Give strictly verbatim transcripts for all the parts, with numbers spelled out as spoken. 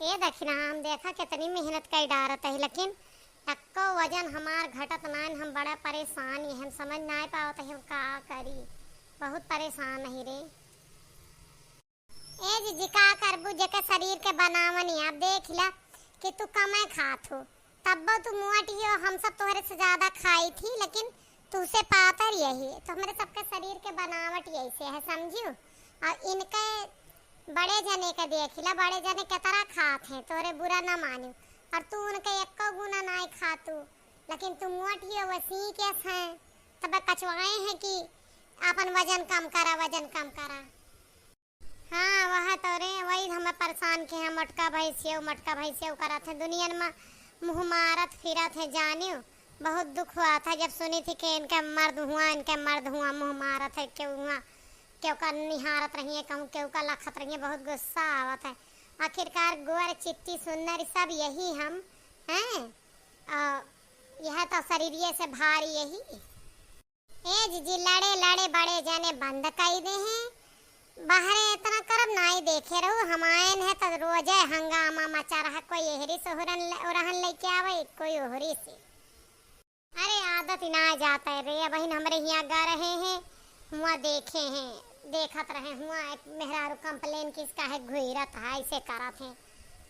ए दखिनहा, हम देखा केतनी मेहनत कइ डारत ही, लेकिन एक्को वजन हमार घटत नाइन। हम बड़ा परेसान ही, हम समझ नाइ पावत ही हम का करी, बहुत परेसान ही रे। ए जिज्जी, का करबू, जेके सरीर के बनावनी, अब देखि ला कि तू कमे खात हो, तब्बो तू मोट ही हो, हम सब तोहरे से ज्यादा खाइत ही, लेकिन तुहसे पातर यही, तो हमरे सबके सरीर के बनावट यइसे है, समझियो। अउर इनके बड़े जने के देखि ला, बड़े जने केतरा खात हैं, तोहरे बुरा ना मानियो, अउर तू उनके एक्को गुना नाइ खातू, लेकिन तू मोट ही हो, वसी के हैं, तब कचवाए हैं कि आपन वजन कम करा, वजन कम करा। हाँ, वह तो रे, वही हमें परेसान के हैं, मोटका भैंसियौ, मोटका भैंसियौ करत हैं, दुनियन में मुँह मारत फिरत हैं, जानियो, बहुत दुख हुआ था जब सुनी थी कि इनके मर्द हुआ, इनके मर्द हुआ, मुँह मारत है, केहू हुआ, केहू का निहारत रहिए, कहूँ केहू का लखत रहिए, बहुत गुस्सा आवत है। आखिरकार गोर चिट्टी सुन्नर सब यही हम हैं, और यह तो सरीरिये से भारी यही। ए जिज्जी, लड़े लड़े बड़े जने बंद कइ देहें। बहरे एतना करब नाई देखे रहू, हम आएन है त रोजे हंगामा मचा रहा, कोई एहरी से ओहरन ले, ओरहन लइके आवे, कोई ओहरी से। अरे आदत ही ना जात है रे, अबहिन हमरे हियाँ गा रहे हैं, हुआँ देखे हैं, देखत रहे, हुआँ एक मेहरारू complain किस काहे घुइरत है, ऐसे करत हैं।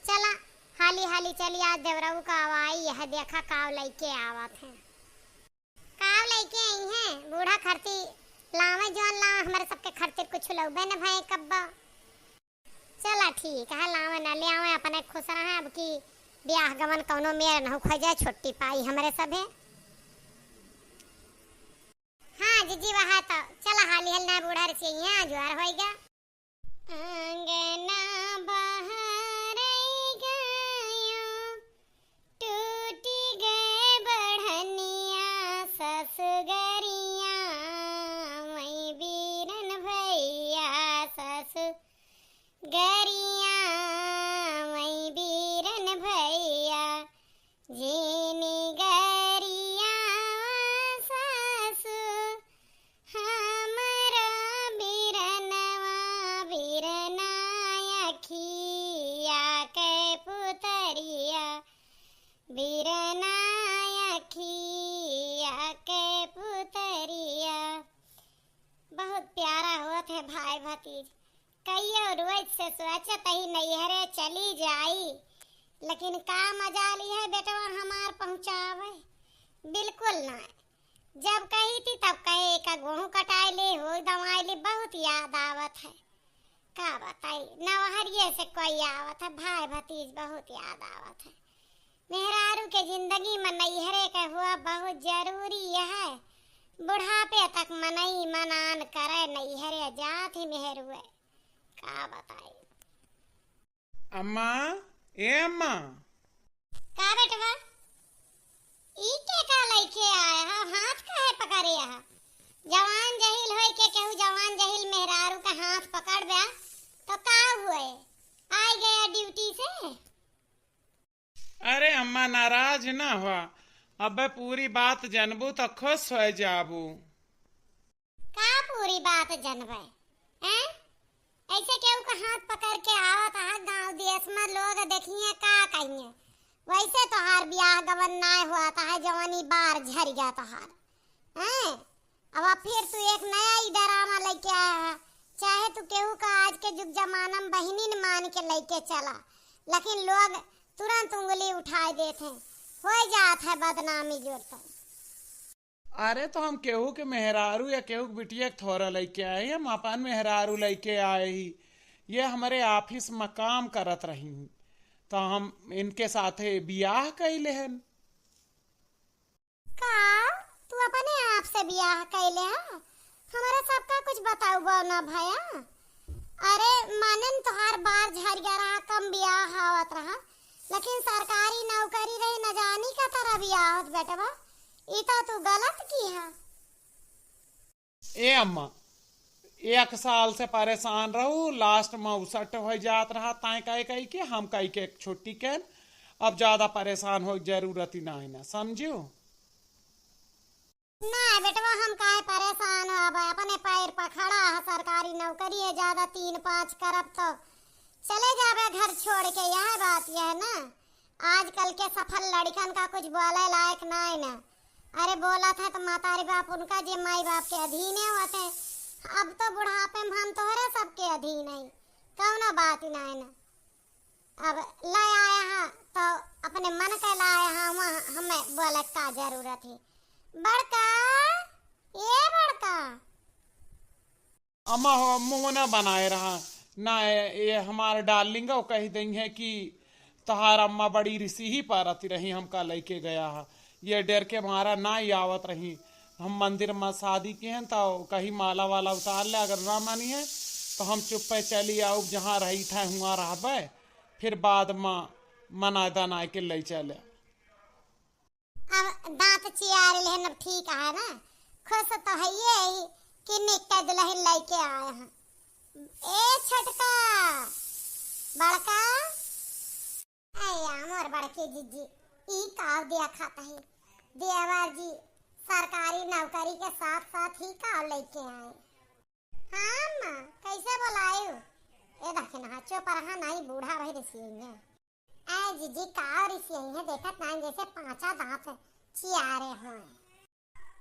चला हाली हाली चली, आज देवरऊ का आवाई, यह देखा काव लइके आवत हैं। काव लइके आई हैं? बूढ़ा खरती लावे जौन लावे, हमरे सबके खरती कुछ लउबे न भए कब्बा। चला ठीक है, लावे न ले आवे, अपने खुश रहे। अब की ब्याह गमन कौनो मेर न हो खोजे, छुट्टी पाई हमरे सभे। हाँ जिज्जी, वहा तो चला हाली हल ना बूढ़ा रसिया जुआर होइगा। आंगना बहरई गयो, टूटी गए बढ़निया ससुगरिया, वही बीरन भैया ससुगरिया, वही बीरन भैया, जेनी गरिया सासु, हमरा बिरनवा बिरना अखिया के पुतरिया, बिरना अखिया के पुतरिया। बहुत प्यारा होत है भाई भतीज। कहियो रोज से सोचत ही नैहरे चली जाई, लेकिन का मजाल है बेटवा हमार पहुँचावे? बिल्कुल ना। जब कही थी तब कहे, "एका गोहूँ कटाए ले, हो दवाए ले, बहुत याद आवत है।" का बताई, नवहरिये से कोई आवत है, भाई भतीज बहुत याद आवत है। मेहरारू के जिंदगी में नैहरे के हुआ बहुत जरूरी है। बुढ़ापे तक मनई मनान करे, नैहरे जात ही मेहरुए। का बताई। अम्मा, ए अम्मा। का बेटवा? ई के का लइके आए हा? हाथ काहे पकड़े हा? जवान जहिल होई के केहू जवान जहिल मेहरारू का हाथ पकड़ ब्या तो का हुए? आइ गया ड्यूटी से? अरे अम्मा, नाराज ना हुआ, अबे पूरी बात जनबू तो खुश हो जाबू। का पूरी बात जनबे? हैं? ऐसे केहू का हाथ पकड़ के आवत है, गांव देश में लोग देखिए का कहिए। वैसे तोहार बियाह गवन नाय हुआ था, जवानी बार झर गया तोहार। हैं? अब फिर तू एक नया ही डरामा लेके आया है। चाहे तू केहू का आज के जुग जमाना में बहिनी न मान के लेके चला, लेकिन लोग तुरंत उंगली उठाए देते हैं, हो जात है बदनामी जोर तो। अरे, तो हम केहू के मेहरारू या केहू के बिटिया के थोड़ा लेके आए, हम अपन मेहरारू लेके आए ही। ये हमरे ऑफिस में काम करत रही, तो हम इनके साथे बियाह कइले हन। का? तू अपने आप से बियाह कइले ह? हमरा सबका कुछ बताउबो ना भया? अरे, मानन तोहार बार झरिया रहा, कम बियाह आवत रहा, लेकिन सरकारी नौकरी रही, न जानी का तरह बियाह होत बेटवा। ई तो तू गलत की है। ए अम्मा, एक साल से परेशान रहू, लास्ट में उसट हो जात रहा, ताए कहे कही के हम कही के छुट्टी केन, अब ज्यादा परेशान हो जरूरत ही ना है ना, समझू? ना बेटवा, हम काहे परेशान हो, अब अपने पैर पर खड़ा है, सरकारी नौकरी है, ज्यादा तीन पाँच करब तो चले जाबे घर छोड़ के, यह बात यह ना। आजकल के सफल लड़िकन का कुछ बोले लायक नाय ना। अरे बोलत है तो मातारी बाप उनका जे माई बाप के अधीने होते। अब तो बुढ़ापे में हम तोहरे सबके अधीन है, कौनो बात ही नाय ना। अब ले आया हा तो अपने मन के ले आया हा, वहाँ हमें बोले का जरूरत है। बड़का, ए बड़का। अम्मा हो, मुँह ना बनाए रहा ना, ये हमार डार्लिंग वो कह देंगे कि तहार अम्मा बड़ी रिसी ही पारत रही, हमका लइके गया हा। ये डर के मारा ना ही आवत रही। हम मंदिर में शादी के हैं तो कही माला वाला उतार ले, अगर ना मानी है तो हम चुप्पे चली आउब, जहाँ रही था हुआँ रहबे, फिर बाद में मना दना के ले चले। अब दाँत चियार लेहन, अब ठीक है ना, खुश तो है ये ही कि निक्का दुलहिन लइके आए हैं। ए छोटका, बड़का, ए मोर बड़की जिज्जी, ई का देखत है? देवर जी सरकारी नौकरी के साथ साथ ही का लइके आए? हाँ अम्मा, कैसे बोलायु? ए दखिन, हाँ चुप रहा, नाई बूढ़ा भाई रिसियइहें। ए जिज्जी, का रिसियइहें, देखत नाई जैसे पाँचा दाँत चियारे हों।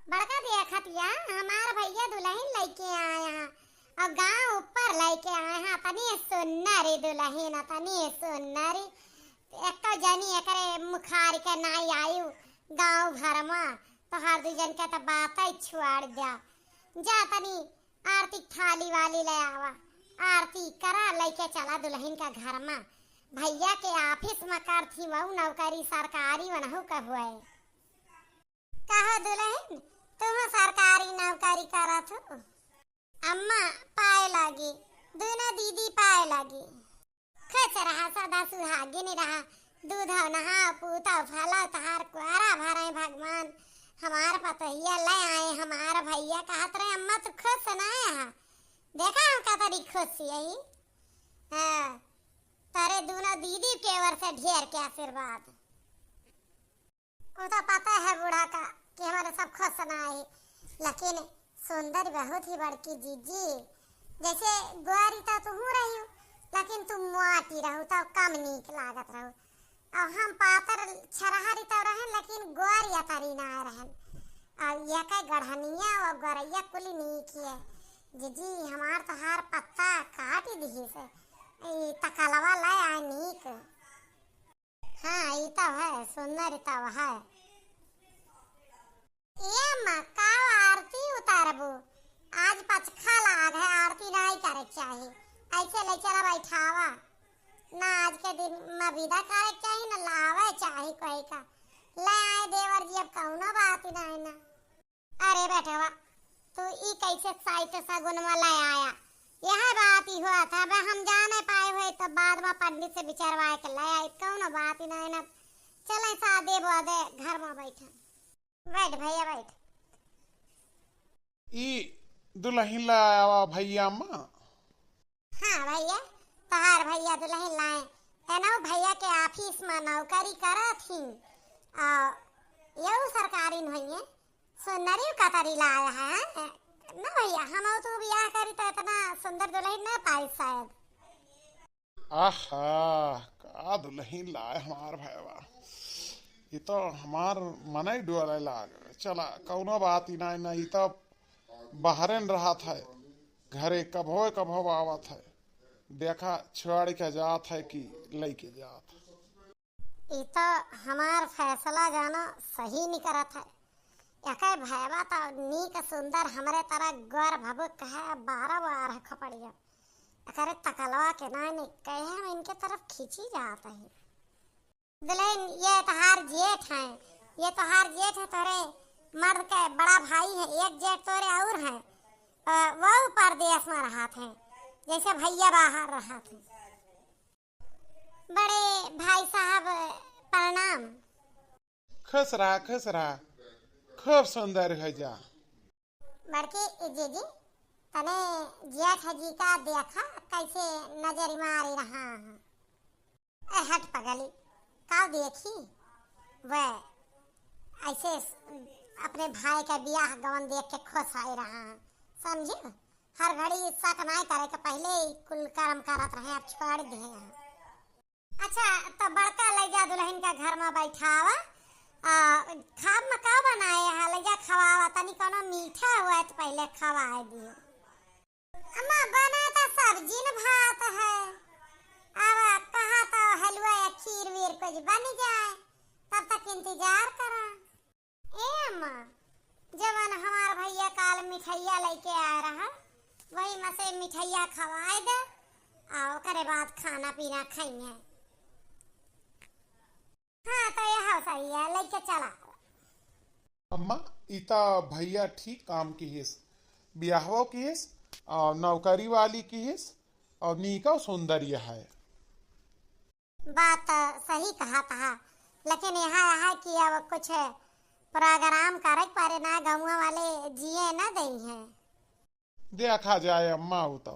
बड़का देखत या, हमार भैया दुलहिन लइके आए हैं और गाँव ऊपर लइके आए हैं, अतनी सुन्नरी दुलहिन, अतनी सुन्नरी। एक तो जनी एकरे मुखार के नाई आयु गाँव भर में, तो हर दू जन के तो बात ही छोड़ द्या। जा तनी आरती थाली वाली ले आवा, आरती करा, लइके चला दुलहिन का घर में। भैया के office में करथी वहू नौकरी सरकारी, वनहू का हुए। कहो दुलहिन, तुहू सरकारी नौकरी करत हो? अम्मा, पाए लागी, दुनो दीदी पाए लागी। खुश रहा, सदा सुहागिन रहा, दूधौ नहाओ, पूतौ फलौ, तहार कुआरा भरे भगवान। हमार पतोहिया ले आए, हमार भैया कहत रहे, "अम्मा, तू खुश ना है?" देखा हम कतरी खुश यही। हाँ, तोरे दूनो दीदी के ओर से ढेर के आशीर्वाद। वो तो पता है बूढ़ा का कि हमारे सब खुश ना है, लेकिन सुंदर बहुत ही बड़की जीजी। जैसे गोरी तो तू रही हो, लेकिन तू मोटी रहू तो कम नीक लागत रहू। और हम पातर छरहरी तो रहन, लेकिन गोरी अतरी ना रहन। और ये के गढ़निया और गोरैया कुली नीक है। जीजी, हमार तो हार पत्ता काट दिही से, ई तकलवा ले आ नीक। हाँ, ई तब है, सुंदर तब है। ए अम्मा, का आरती उतारबू? आज पचखा लाग है, आरती नाई करे के चाही। ऐसे ले चला बैठावा। ना आज के दिन में विदा करे के चाही, ना लावे चाही कोई का। ले आए देवर जी, अब कौनो बात ही नाई ना। अरे बेटवा, तू ई कैसे साइत सगुन में ले आया? यह बात ही हुआ था, अब हम जाने पाए हुए तो बाद में पंडित से विचारवाए के ले आई, कौनो बात ही नहीं ना। चले सादे बोदे घर में बैठन। बैठ भैया बैठ। ई दुलहिन ले आवा भैया अम्मा। हाँ भैया, तहार भैया दुलहिन लाए। एनहु भैया के office में नौकरी करत ही। आ, यहू सरकारी नहीं है। सुंदरी कतरी लाए हैं। ना भैया, हम तो बियाह करी तो इतना सुंदर दुलहिन ना पाई शायद। आहा, का दुलहिन लाए हमार भैया। ई तो हमार मनई डोले लाग। चला, कौनो बात ही ना, ना, ई तो बहरेन रहत है, घरे कभो कभो आवत है। देखा, छोड़ के जात है कि लइके जात। ई तो हमार फैसला जानो सही निकरत है। एके भैया तो नीक सुंदर हमरे तरह गोर भबुक है, बारह बार है खोपड़िया। एकरे तकलवा के ना निक कहे हम इनके तरफ खींची जात है। दुलहिन, ये तोहार जेठ हैं, ये तोहार जेठ है, तोरे मर्द के बड़ा भाई है, एक जेठ तोरे और हैं, अ, वो परदेस में रहत हैं, जैसे भैया बाहर रहत हैं। बड़े भाई साहब, प्रणाम। खुश रहा, खुश रहा, खूब सुंदर हो जा। बड़की जीजी, तने जेठ जी का देखा, कैसे नजर मारी रहा है। ए हट पगली, का देखी? वह ऐसे स-, अपने भाई का बियाह गवन देख के खुश आई रहा है, समझे? हर घड़ी शक नाय करे के, पहिले ही कुल कर्म करत रहे, अब छोड़ दे हैं। अच्छा, तो बड़का लइ जा दुलहिन का घर मा बैठावा, आ, खाब मा का बनाए है, लइ जा खवावा, तनी कौनो मीठा हुआ है तो पहिले खवाए दिए। अम्मा, बना तो सब्जी न भात है, अब कहा तो हलवा या खीर वीर कुछ बन जाए, तब तक इंतजार करा। ए अम्मा, जवन हमार भइया काल मिठइया लइके आए रहा, वही मा से मिठइया खवाए दे, आ ओकरे बाद खाना पीना खइहें। हाँ, तो यह सही है, लइके चला। अम्मा, ई त भइया ठीक काम किहिस, बियाहवो किहिस, और नौकरी वाली किहिस, और नीक सुंदर यह है। बात सही कहा था, लेकिन यहाँ है कि अब कुछ program करे के परे ना, गौवा वाले जिए ना दइहें। देखा जाए अम्मा, उ तो।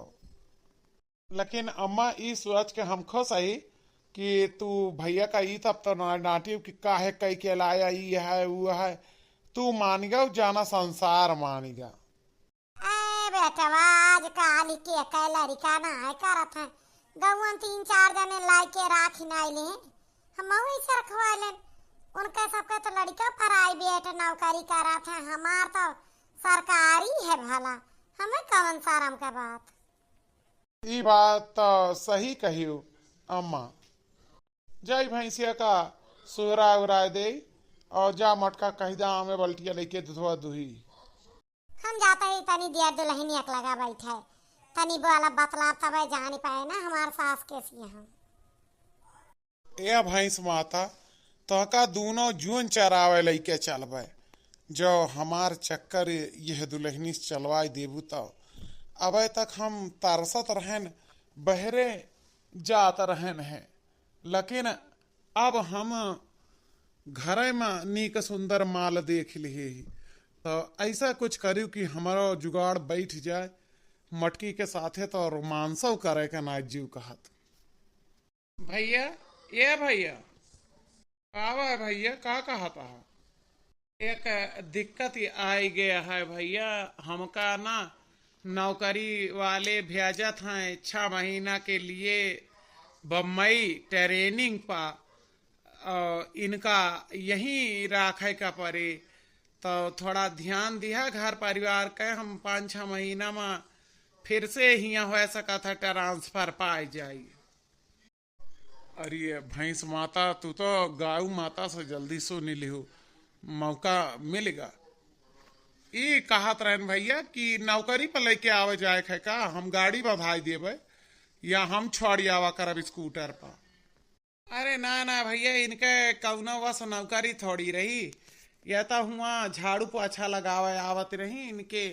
लेकिन अम्मा, ई सोच के हम खुश हई कि तू भइया का ई तब तो ना डांटियो कि काहे कई के लाया, ई है, उ है। तू मान गयो, जाना संसार मान गया। ए बेटवा, आजकल के कई लड़िका ना है करत हैं। गौवन तीन चार जने लाई के राखी नाई लेन, हम वही सरखवा लेन। उनके सबके तो लड़िका private नौकरी करत हैं, हमार तो सरकारी है भला, हमें कौन शर्म के बात। ई बात तो सही कहियो अम्मा। जाई भैंसिया का सुहरा उराय दे और जा मटका कह दा आमे बल्टिया लेके दुधवा दुही। हम जाते ही तनी दिया दुलहिन एक लगा बैठे, तनी बोला बतला तबे जानी पाए ना हमार सास के सिया हम। ए भैंस माता, तोहका दूनो जून चरावे लइके चलबे। जो हमार चक्कर यह दुलहिनी से चलवाई देबू तब। अबे तक हम तरसत रहन, बहरे जात रहन हैं, लेकिन अब हम घरे में नीक सुंदर माल देख लिए ही। तो ऐसा कुछ करियो कि हमारा जुगाड़ बैठ जाए, मटकी के साथे तो रोमांसो करे के ना जीव कहत। भैया, ए भैया, का बा भैया, का कहत हा? एक दिक्कत आइ गया है भैया, हमका ना नौकरी वाले भेजत हैं छह महीना के लिए बम्बई training पा, और इनका यहीं राखे का परे, तो थोड़ा ध्यान दिहा घर परिवार के, हम पाँच छह महीना में फिर से हियाँ हो सकत है transfer पाए जाई। अरे भैंस माता, तू तो गाऊ माता से जल्दी सुन लिहू, मौका मिलेगा। ई कहत रहन भैया कि नौकरी पर लेके आवे जाए के है का, हम गाड़ी बंधाई देबे या हम छोड़ी आवा करब scooter पर। अरे ना ना भैया, इनके कौनो बस नौकरी थोड़ी रही, यह तो हुआ झाड़ू पोछा लगावे आवत रही। इनके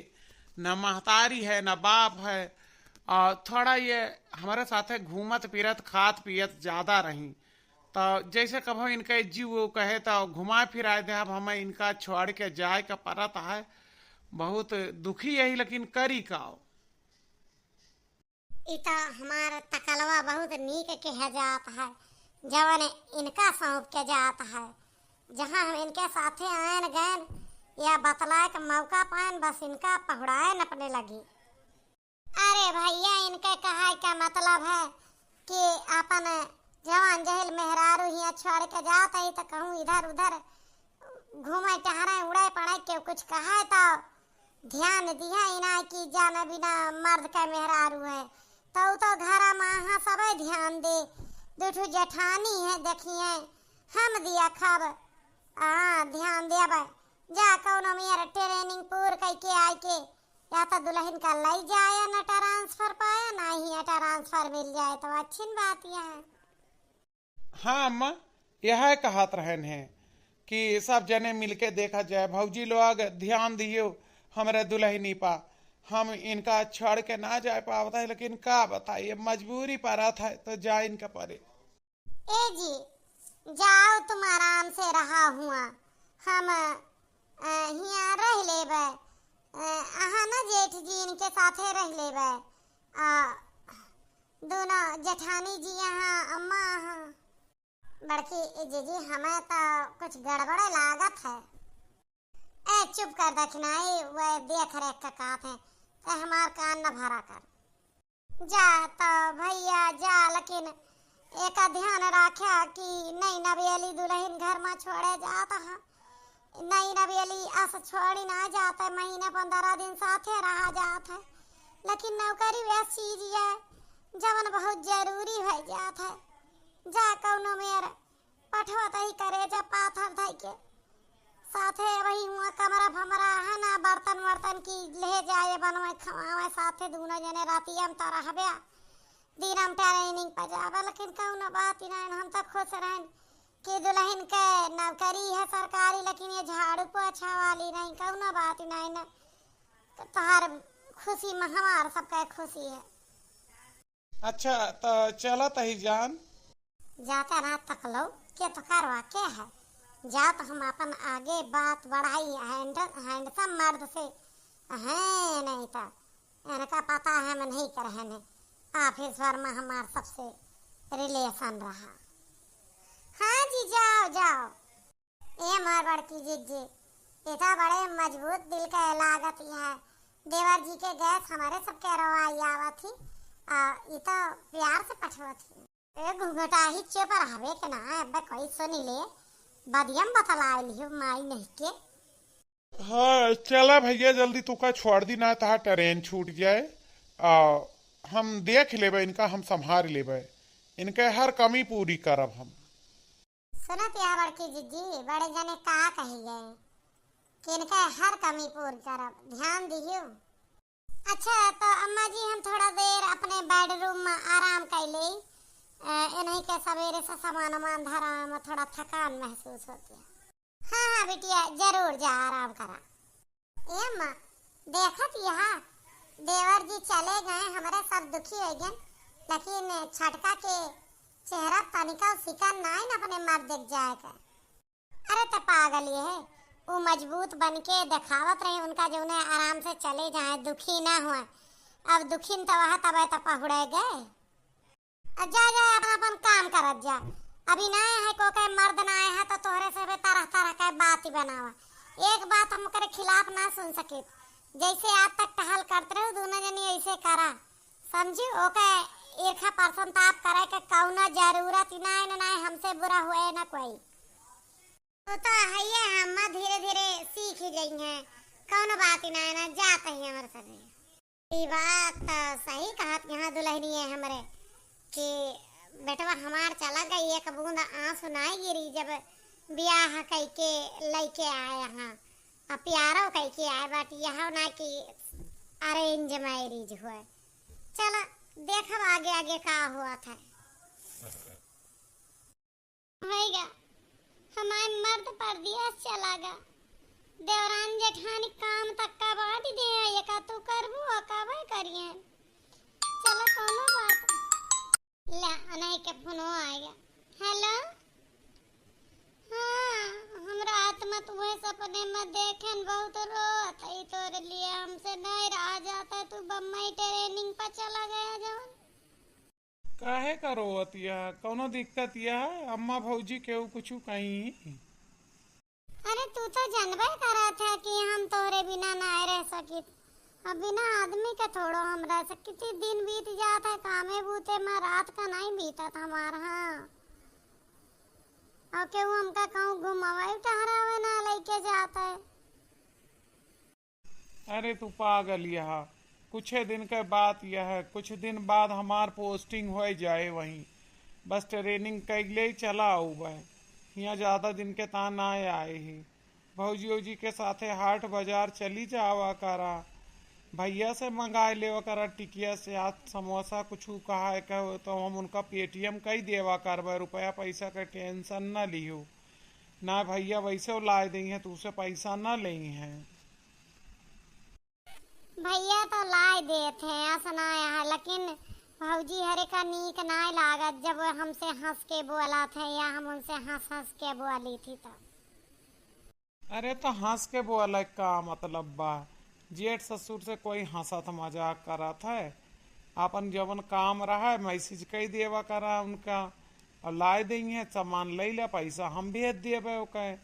न महतारी है न बाप है, और थोड़ा ये हमारे साथे घूमत फिरत खात पियत ज्यादा रही, तो जैसे कभो इनके जीव वो कहे तो घुमा फिराए दे। अब हमें इनका छोड़ के जाए का परत है, बहुत दुखी यही, लेकिन करी का। ई त हमार तकलवा बहुत नीक कहा जात है, जवन इनका सौंप के जात है। जहाँ हम इनके साथे आयन गयन या बतलाए के मौका पायन, बस इनका पहुड़ायन अपने लगी। अरे भैया, इनके कहाए का मतलब है कि अपन जवान जहिल मेहरारू हियाँ छोड़ के जात है, तो कहूँ इधर उधर घूमे टहरे उड़े पड़े, केहू कुछ कहे तो ध्यान दिहा, इना कि जाने बिना मर्द के मेहरारू है, तो उ तो घरा में अहाँ सबे ध्यान दे। दू ठो जेठानी है, देखिए, हम दिया खब, हाँ, ध्यान देबे। जा कौनो मेर training पूर कइके आइके, या तो दुलहिन का लई जाए न transfer पाए, ना ही transfer मिल जाए, तो अच्छी बात यह है। हाँ अम्मा, यह कहत रहन हैं कि सब जने मिलके देखा जाए। भौजी लोग ध्यान दियो हमरे दुलहिनी पा, हम इनका छोड़ के ना जाए पावत है, लेकिन का बताई, अब मजबूरी परत है तो जाए इनका परे। ए जी, जाओ तुम आराम से रहा हुआ, हम, अ, हियाँ रह लेबे। अ, अहाँ न जेठ जी इनके साथे रह लेबे। आ, दोनों जेठानी जी यहाँ, अम्मा यहाँ। बड़की जीजी, हमें तो कुछ गड़बड़े लागत है। ए, चुप कर दखिनाई, वह देख रेख के कहत हैं। ते हमार कान न भरा कर। जा तो भैया जा, लेकिन एका ध्यान राख्या कि नई नवेली दुलहिन घर मा छोड़े जात ह। नई नवेली अस छोड़ी ना जात है, महीना पंद्रह दिन साथे रहा जात है, लेकिन नौकरी वह चीज है जवन बहुत जरूरी हो जात है। जा कौनो मेर पठवत ही करे जब पाथर धई के। साथे वही हुआ कमरा फमरा है ना, बर्तन वर्तन की ले जाए, बनवे खवावे, साथे दूनो जने रातिया में तो रहबे, दिन में training पर जाबे, लेकिन कौनो बात ही नहीं। हम तो खुश रहन कि दुलहिन के नौकरी है सरकारी, लेकिन ये झाड़ू पोछा वाली नहीं, कौनो बात ही नहीं ना। तो तोहार खुशी में हमार सबका खुशी है। अच्छा, त चलत ही जान। जाते ना तकलो के तो करवा के है, जात हम अपन आगे बात बढ़ाई, हैंड-, handsome मर्द से। हैं, नहीं तो इनका पता है, हम नहीं कर है ने। Office वर में हमार सबसे relation रहा। हाँ जी, जाओ, जाओ। ए मोर बड़की जिज्जी, ई तो बड़े मजबूत दिल के लागत ही है। देवर जी के गैस हमारे सबके रोवाई आवत ही, आ, ई तो प्यार से पठवत ही। ए घुघटाही चुप रहबे के ना, अबे कोई सुनी ले, बदियम बतलाए लियो माई नहीं के। हाँ, चला भैया, जल्दी तू का छोड़ दी ना, तहा train छूट जाए। आ, हम देख लेबे इनका, हम संभाल लेबे, इनके हर कमी पूरी करब हम। सुनत या बड़की जिज्जी, बड़े जने का कही गए कि इनका हर कमी पूरी करब, ध्यान दियो। अच्छा, तो अम्मा जी, हम थोड़ा देर अपने bedroom में आराम कर ले, अ, इन्हीं के सवेरे से सामान वामान धरा में थोड़ा थकान महसूस होती है। हाँ, हाँ बिटिया, जरूर जा, आराम करा। ए अम्मा, देखत यहाँ देवर जी चले गए, हमरे सब दुखी हो गए, लेकिन छटका के चेहरा तनिका सिकन नाई न अपने मर्द देख जाए के। अरे त पागल ये है, उ मजबूत बन के देखावत रहे उनका जौने आराम से चले जाए, दुखी ना हुए। अब दुखी न तो वह तबे तो पहुड़े गए। आ जा, जा, अपन, अपन काम करत जा। अभी ना आए है, को के मर्द ना आए है, तो तोहरे से भी तरह, तरह के बात ही बनावा। एक बात हम ओकरे खिलाफ ना सुन सके। जैसे आज तक टहल करत रहे, दोनों जनी ऐसे करा। समझी, ओके ईर्खा परसंताप करे के कौनो जरूरत ही ना है, ना, ना हमसे बुरा हुए ना कोई। तो, तो है ये, अम्मा धीरे धीरे सीख ही जाई हैं, कौनो बात ही ना है, ना जात ही हमारे सभी। ई बात त सही कहत यहाँ दुलहनिए हमरे कि बेटवा हमार चला गई, एक बूंद आंसू नाई गिरी जब बियाह कइके लइके आए यहाँ, आ प्यारो कइके आए, but यह ना कि arrange marriage हुए। चला देखब आगे आगे का हुआ था। होइगा, हमार मर्द परदेस चला गा। देवरान जेठानी काम तक का बांट दे, ये का तू करबू, आ का वह करिए। चला, कौनो बात। ला, अनही के फोनो आइगा। Hello? हाँ, हम रात में तुम्हें सपने में देखेन, बहुत रोत है तोरे लिए, हमसे नहीं रहा जाता है, तू बम्बई training पर चला गया जौन। काहे का रोवत यह? कौनो दिक्कत यह? अम्मा भौजी केहू कुछु कहीं? अरे तू तो जानबे करत है कि हम तोहरे बिना नाय रह सकित। अब बिना आदमी के थोड़ो हम रह सकित। दिन बीत जात है कामे बूते में, रात का नहीं बीतत हमार। हाँ, और केहू हमका कहूँ घुमावे टहरावे ना लेके जात है। अरे तू पागल यहा, कुछे दिन के बात यह है, कुछ दिन बाद हमार posting होए जाए वहीं, बस training कइले ही चला आउबे। हियाँ ज्यादा दिन के ता ना आए ही। भौजी औजी के साथे हाट बाजार चली जावा करा, भैया से मंगाए लेवा करा टिकिया से आज समोसा कुछ कहा है कहो तो हम उनका Paytm कई देवा करबे, रुपया पैसा के tension न लियो। ना भैया वैसे लाए देइहैं, तू से पैसा ना लेइहैं। भैया तो लाए देत हैं, अस ना है, लेकिन भौजी हरे का नीक ना लागत, जब वो हमसे हंस के बोलत है या हम उनसे हंस हंस के बोली थी तो। अरे तो हंस के बोले का मतलब बा? जेठ ससुर से कोई हंसत मजाक करत है? आपन जवन काम रहा है, message कई देवा करा उनका, और लाए देइहैं, सामान ले ले, पैसा हम भेज देबे ओके,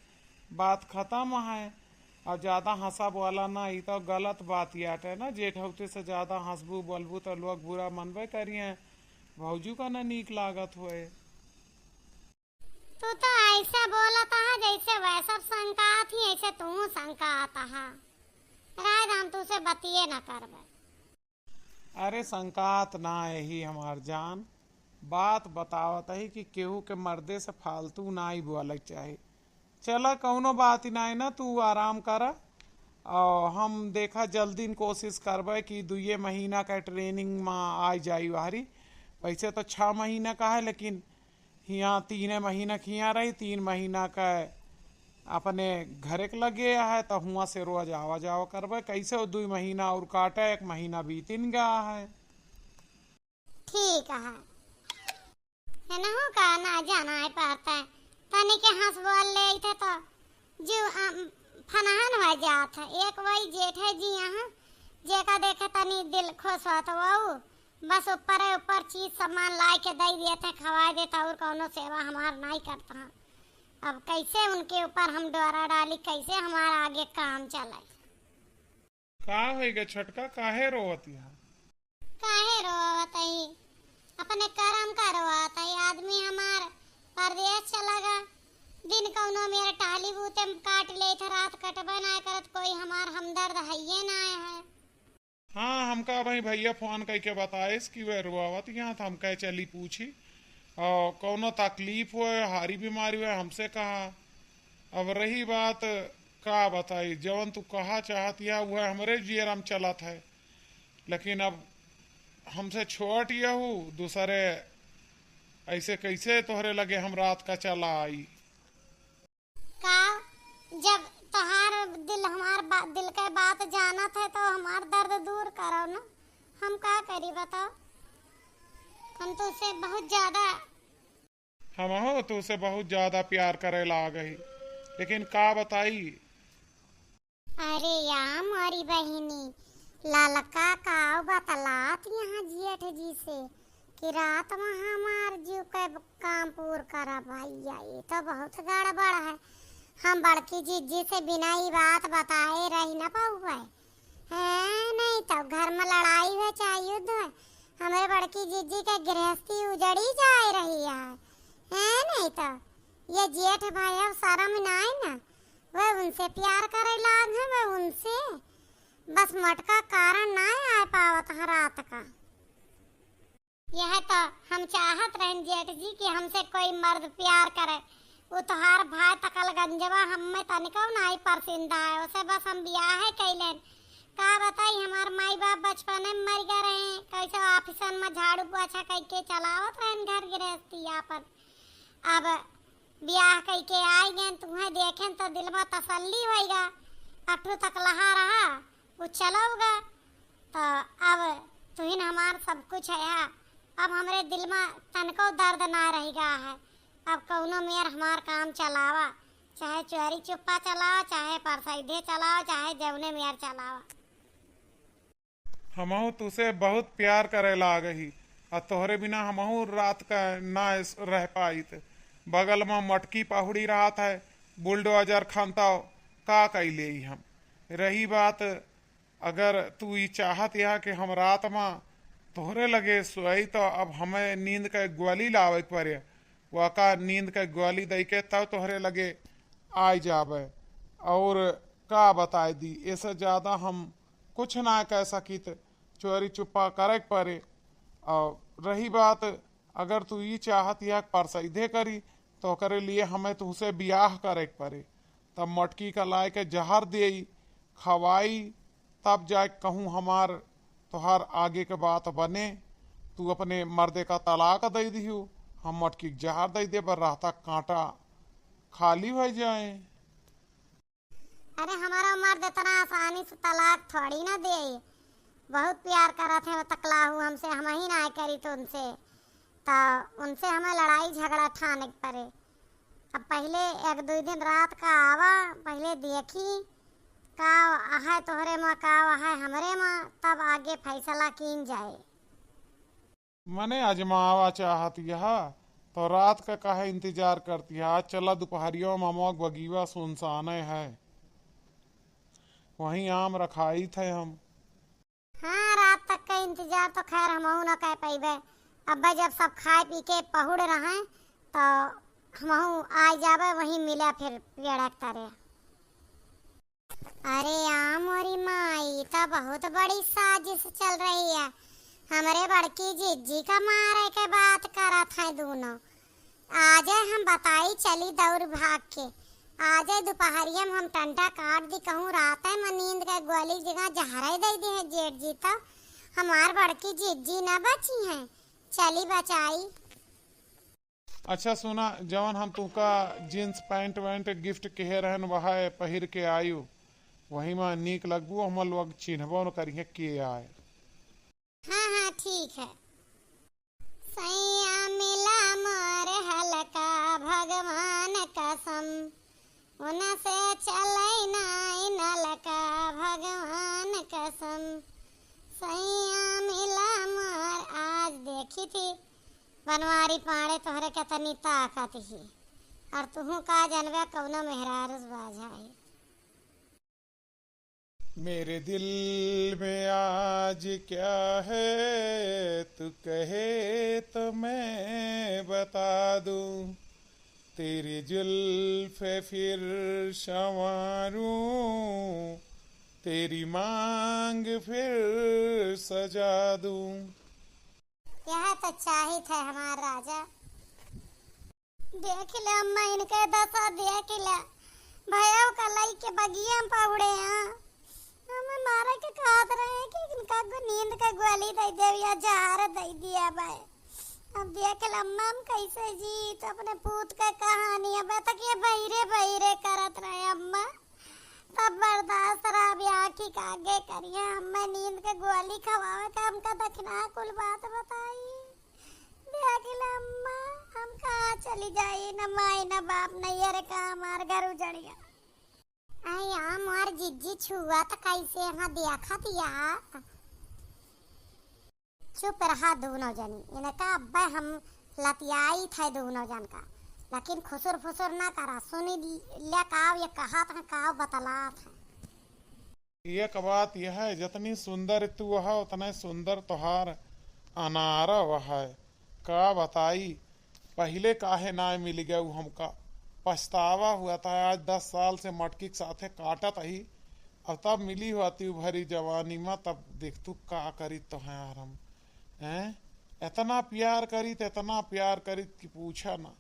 बात खत्म है। अब ज्यादा हंसा बोला ना, ई तो गलत बात याटे ना। जेठौते से ज्यादा हंसबू बोलबू तो लोग बुरा मनबे करिए, भौजू का ना नीक लागत होए। तू तो ऐसे बोलत हा जैसे वह सब संकात ही, ऐसे तू संकात हा। राय हम तू से बतिये ना करबे। अरे संकात ना, यही हमार जान बात बतावत ही कि केहू के मर्दे से फालतू ना ही बोले के चाही। चला कौनो बात ही ना है ना, तू आराम करा। और हम देखा जल्दी न कोशिश करबे कि दुइये महीना का ट्रेनिंग में आ जाई बाहरी। वैसे तो छः महीना का है, लेकिन हियाँ तीने महीना के हियाँ रही, तीन महीना का अपने घरे के लगे है, तो हुआँ से रोज आवा जावा करबे। कैसे वो दुई महीना और काटे, एक महीना बीतिन गया है। ठीक है, है ना हो का ना जाना है पड़ता है। तनी के हंस बोल ले थे तो जो, अम, फनहन हो जात है। एक वही जेठ है जी यहाँ, जेका देखे तनी दिल खुश होत वो, बस ऊपर है, ऊपर चीज सामान ला के दे देते, खवाए देते, और कौनो सेवा हमार नहीं करता है। अब कैसे उनके ऊपर हम डोरा डाली, कैसे हमारा आगे काम चले? का होइगा छोटका, काहे रोवत यहाँ? काहे रोवत ही? अपने करम का रोवत ही। आदमी हमार परदेस चला गा, दिन कौनो मेर टहली बूते में काट लेत है, रात कटबे ना करत, कोई हमार हमदर्द हइये ना है। हाँ, हमका अबहीं भइया फोन कइके बताइस कि वह रोवत यहाँ, तो हम कहे चली पूछी और कौनो तकलीफ होए, हारी बीमारी होए, हमसे कहा। अब रही बात, का बताई, जवन तू कहा चाहत या वह हमरे जियरा में चलत है, लेकिन अब हमसे छोट यहू दूसरे, ऐसे कैसे तोहरे लगे हम रात का चला आई? का जब तोहार दिल हमार बा-, दिल के बात जानत है तो हमार दर्द दूर करो ना। हम का करी बताओ, हम तो उसे बहुत ज्यादा हमहू तो उसे बहुत ज्यादा प्यार करे लाग ही, लेकिन का बताई? अरे या मोरी बहिनी, ललका काव बतलात यहाँ जेठ जी से कि रात में हमार जीव के काम पूर करा भैया, ये तो बहुत गड़बड़ है। हम बड़की जिज्जी से बिना ई बात बताए रही न पाउबे। हैं, नहीं तो घर में लड़ाई हुए चाहे युद्ध हुए, हमरे बड़की जिज्जी के गृहस्थी उजड़ी जाए रही है। हैं, नहीं तो ये जेठ भाई अब शर्म ना आए ना, वह उनसे प्यार करे लाग है, वह उनसे बस मटका कारण ना आए पावत है रात का। यह तो हम चाहत रहन जेठ जी कि हमसे कोई मर्द प्यार करे। उ तोहार भाई तकलगंजवा हमें तनिको नाई परसिंदा है, उसे बस हम बियाह कैलेन। का बताई, हमार माई बाप बचपने में मर गए रहे, कैसे ऑफिसन में झाड़ू पोछा करके चलावत रहन घर गृहस्थी आपन। अब बियाह करके आई गए, तुम्हें देखें तो दिल में तसल्ली होइगा। अठू तक लहा रहा, वो चलौगा। तो अब तुहिन हमार सब कुछ है, अब हमरे दिल में तनको दर्द ना रह गया है। अब कौनो मेर हमार काम चलावा, चाहे चोरी चुप्पा चलावा, चाहे परसैधे चलावा, चाहे जौने मेर चलावा। हमहू तुसे बहुत प्यार करे लाग ही, आ तोहरे बिना हमहू रात का ना रह पाइत। बगल में मटकी पहुड़ी रहत है, बुलडोजर खनताओ, का कैले ही हम। रही बात अगर तू ई चाहत यह कि हम रात मा तोहरे लगे सोई, तो अब हमें नींद के गोली लावे के पड़े। वका नींद के गोली दई के तब तोहरे लगे आइ जाबे। और का बताए दी, ऐसे ज्यादा हम कुछ ना कह सकित, चोरी चुप्पा करे के पड़े। और रही बात, अगर तू ई चाहत यह परसैधे करी, तो ओकरे लिए हमें तुहसे बियाह करे के पड़े। तब मटकी का लाए के जहर देई, खवाई, तब जाए कहूँ हमार तोहार आगे के बात बने। तू अपने मर्दे का तलाक दे दिहू, हम मटकी के जहर दे दे, पर रहता कांटा खाली हो जाए। अरे हमारा मर्द इतना आसानी से तलाक थोड़ी ना दे, बहुत प्यार करत है वो तकलाहू हमसे, हम ही ना करी तो उनसे, तो उनसे हमें लड़ाई झगड़ा ठाने के पड़े। अब पहले एक दो दिन रात का आवा, पहले देखी का है तोहरे माँ, का है हमरे माँ, तब आगे फैसला कीन जाए। मने आजमावा चाहत यह, तो रात का काहे इंतजार करती है? आज चला दोपहरियों में अमवा के बगीवा सुनसाने है। वहीं आम रखाइत है हम। हाँ, रात तक का इंतजार तो खैर हमहू न कर पइबे। अब्बे जब सब खाए पी के पहुड़ रहे, तो हमहू आ जाबे, वहीं मिले फिर पेड़ के तरे। अरे आ मोरी माई, ई तो बहुत बड़ी साजिश चल रही है। हमरे बड़की जिज्जी का मारे के बात करत हैं दूनों। आजे हम बताई चली दौड़ भाग के। आजे दोपहरिया में हम टंटा काट दी, कहूँ रात में नींद के गोली जगह जहरे दे दी है जेठ जी, तो हमार बड़की जिज्जी न बची हैं। चली बचाई। अच्छा सुना, जवन हम तुमका जींस पैंट वैंट गिफ्ट किहे रहन, वह पहिर के आयु, वही में नीक लगबू, हमर लोग चिन्हबो न करिहे के आए। हाँ, हाँ, ठीक है। सैया मिला मोर हलका भगवान कसम, उनसे चलै नाई नलका भगवान कसम। सैया मिला मोर, आज देखी थी बनवारी पाड़े तोहरे केतनी ताकत ही, और तुहू का जनबे कौनो मेहरारू से बाझा है। मेरे दिल में आज क्या है, तू कहे तो मैं बता दूं। तेरी जुल्फे फिर संवारूं, तेरी मांग फिर सजा दूं। यह तो चाहित है हमार राजा। देख ले अम्मा, इनके दशा देख ले। भैया का लई के बगिया में पहुड़े हैं। हमें मारे के कहत रहे कि इनका गो-, नींद के गोली दे देव या जहर दे दिया भाई। अब देख ले अम्मा, हम कैसे जी, तो अपने पूत के कहानी अब तक ये बहिरे बहिरे करत रहे अम्मा। तब बर्दाश्त रहा, अब आँखी का आगे करिए, हमें नींद के गोली खवावे का हमका दखिना कुल बात बताई। देख ले अम्मा, हम कहाँ चली जाई, न माई न बाप, नैहर का हमार घर उजड़ गया। आई आम और जिज्जी छुआ त कैसे यहाँ देखा दिया। चुप रहा दूनों जनी, इनका अब्बे हम लतियाई थे दूनों जन का, लेकिन खुसुर फुसुर ना करा, सुनी ले काव ये कहा था काव बतला था। एक बात यह है, जितनी सुंदर तू है, उतने सुंदर तोहार अनारव है। का बताई, पहिले काहे ना मिल गए उ हमका। पछतावा हुआ था, आज दस साल से मटकी के साथे काटत ही, अब तब मिली होती उ भरी जवानी में, तब देख तू का करीत तो हैं यार हम, हैं? इतना प्यार करीत, इतना प्यार करीत कि पूछा ना।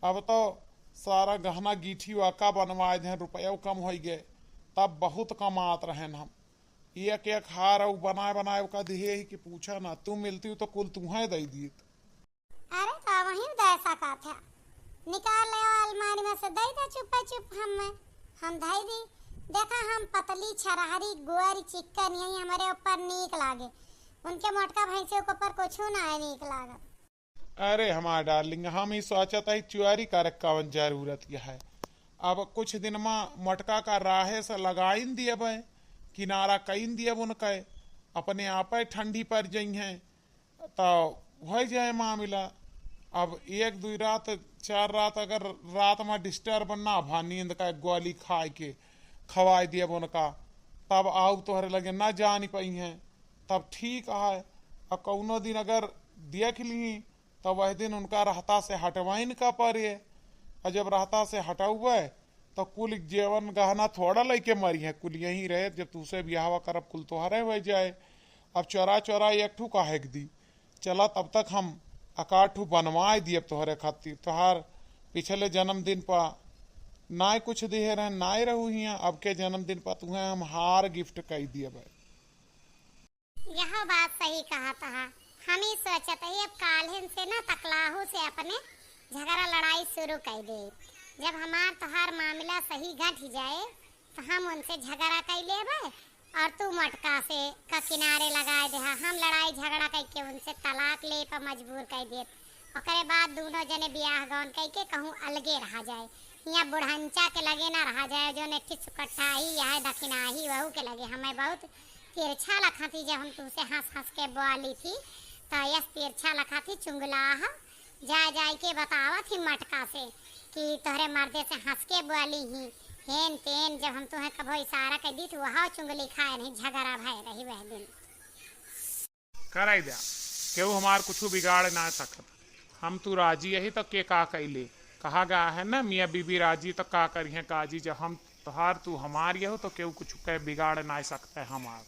अब तो सारा गहना गीठी वाका बनवाए दें, रुपया कम होइ गए, तब बहुत कमात रहेन हम। एक एक हार अउ बनाए बनाए ओका दिहे ही कि पूछा ना, तू मिलती तो कुल तुहें दे दीत। अरे तो वहीं दे सका था, निकाल ले अलमारी में से दे दे चुप्पे चुप हम में, हम धई दी। देखा हम पतली छरहरी गोरी चिक्कन यही हमरे ऊपर नीक लागे, उनके मोटका भैंसे के ऊपर कुछ ना है नीक लागत। अरे हमार डार्लिंग, हम ई सोचत हई चुआरी करे के कवन जरूरत है। अब कुछ दिन मा मोटका का राहे से लगाइन दियब, किनारा कइन दियब उनके, अपने आपे ठंडी पड़ जइहें, तो होइ जाए मामला। अब एक दुई रात, चार रात अगर रात मा डिस्टर्ब ना भा, नींद का एक गोली खाए के खवाए दियब उनका, तब आउब तोहरे लगे ना जानी पइहें, तब ठीक है। और कौनो दिन अगर देख ली तो वह दिन उनका रहता से हटवाइन का परे। और जब रहता से हटौबे तो कुल जेवन गहना थोड़ा लइके मरिहें, कुल यहीं रहे। जब तुसे बियाहवा करब कुल तोहरे होइ जाए। अब चोरा चोरा एक ठू काहे के दी, चला तब तक हम एकाध ठू बनवाए दियब तोहरे खातिर। तोहार पिछले जन्मदिन पा नाय कुछ दिहे रहे, नाय रहू हियाँ, अब के जन्मदिन पा तुहें हम हार गिफ्ट कई दियब। यह बात सही कहत हा। हम ही सोचत ही अब काल्हिन से ना तकलाहू से अपने झगड़ा लड़ाई शुरू कई दे। जब हमार तोहार मामला सही घट ही जाए तो हम उनसे झगड़ा कई लेबे और तू मोटका से का किनारे लगाए देहा। हम लड़ाई झगड़ा कई के उनसे तलाक ले पर मजबूर कई देत। ओकरे बाद दूनों जने बियाह गौन कई के कहूँ अलगे रहा जाए, हियाँ बुढ़ंचा के लगे ना रहा जाए, जो नेठी सुकट्ठाही यह दखिनाही वहू के लगे। हमें बहुत तिरछा लखा थी जब हम तुमसे हंस हंस के बोली थी, तो यस तिरछा लखा थी चुंगलाह। जाए जाए के बतावा थी मटका से कि तोहरे मर्दे से हंस के बोली ही, हेन तेन, जब हम तुहें कभो इशारा कर दी, तो वहाँ चुंगली खाए नहीं, झगड़ा भय रही वह दिन। कराई द्या, केहू हमार कुछ बिगाड़ ना सकत। हम तू राजी यही तो के का कैले? कहा गया है ना, मियाँ बीबी राजी तो का करिहें काजी। जब हम तोहार तू हमार यहो तो केहू कुछ के बिगाड़ ना सकते हमार।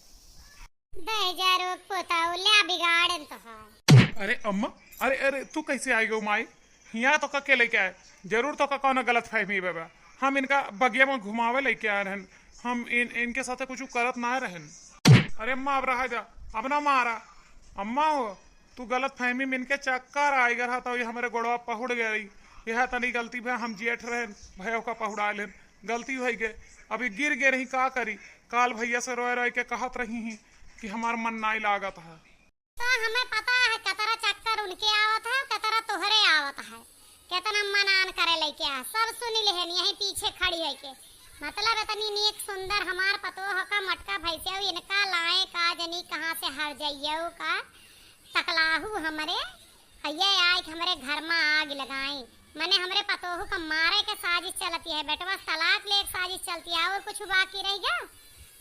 दे जा रोक पोताऊ, ले बिगाड़न तोहार। अरे अम्मा, अरे, अरे, तू कैसे आई गो माई? हियाँ तो का के लेके आए? जरूर तो का कौनो गलत फहमी बा। हम इनका बगिया में घुमावे लेके आए रहन। हम इन, इनके साथे कुछ करत ना रहन। अरे अम्मा, अब रहा जा, अब ना मारा। अम्मा हो, तू गलत फहमी में इनके चक्कर आई गया था, ये हमरे गोड़वा पहुड़ गई। यह तनी गलती भे हम जेठ रहन, भयो का पहुड़ा लेन, गलती होई गए। अभी गिर गए रही, का करी? काल भैया से रोए रोए के कहत रही ही कि हमार मन नाई लागत है। तो हमें पता है, कतरा चक्कर उनके आवत है, कतरा तोहरे आवत है, कितना मनान करे लेके आ, सब सुन लेहन यहीं पीछे खड़ी है के। मतलब इतनी नीक सुंदर हमार पतोह का मटका भैंसे, इनका लाए का जनी कहाँ से हर जाइयो का तकलाहू हमरे, ये आए के हमरे घर में आग लगाई, मने हमरे पतोहू का मारे के साजिश चलती है। बेटवा तलाक ले के साजिश चलती है, और कुछ बाकी रह गया?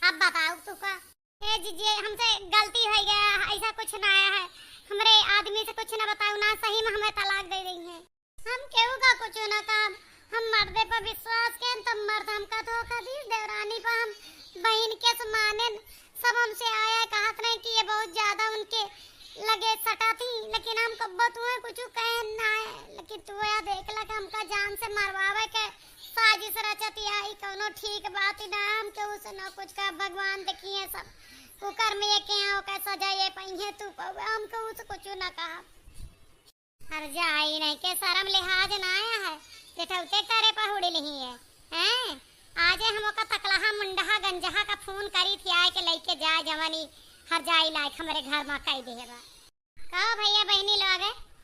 अब बताओ तू का। ए जीजे, हमसे गलती हो गया, ऐसा कुछ ना आया है। हमरे आदमी से कुछ ना बताओ ना, सही में हमें तलाक दे देंगे। हम केहू का कुछ ना काम, हम मर्दे पर विश्वास के, तब मर्द हमका धोखा दी। देवरानी पर हम बहन के समाने, सब हमसे आया कहत रहे कि ये बहुत ज्यादा उनके लगे सटा थी, लेकिन हम कब्बो तुम्हें कुछ कहे ना है, लेकिन तू या देख ला कि हमका जान से मरवावे के साजिश रचती आई, कौनो ठीक बात ही ना है। हम केहू से ना कुछ का, भगवान देखी है सब। कुकर में ये के ओकर सजा ये पहिए तू पउवे, हम केहू से कुछ ना कहा। हर जाई नहीं के शर्म लिहाज ना आया है, जेठौते करे पहुड़ी नहीं है, हैं? आजे हम ओका तकलहा मुंडहा गंजहा का फोन करी थी, आए के लेके जाए जवानी हर जाई लायक हमरे घर में कई देहे बा। कहो भैया बहिनी लोग,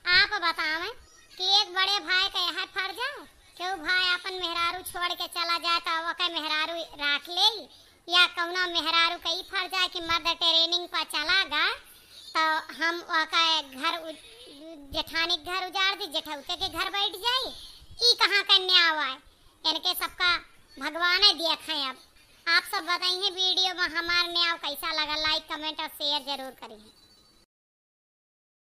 आप बतावें कि एक बड़े भाई के यहाँ फर जाए, केहू भाई अपन मेहरारू छोड़ के चला जाए तो ओके मेहरारू राख ले, या कौना मेहरारू के ई फर जाए कि मर्द ट्रेनिंग पर चला गा तो हम ओके घर उ-, जेठानी के घर उजाड़ दी, जेठौते के घर बैठ जाई, ई कहाँ का न्याय आए? इनके सबका भगवाने देखे। अब आप सब बताइए वीडियो में हमार न्याय कैसा लगा, लाइक कमेंट और शेयर जरूर करिए।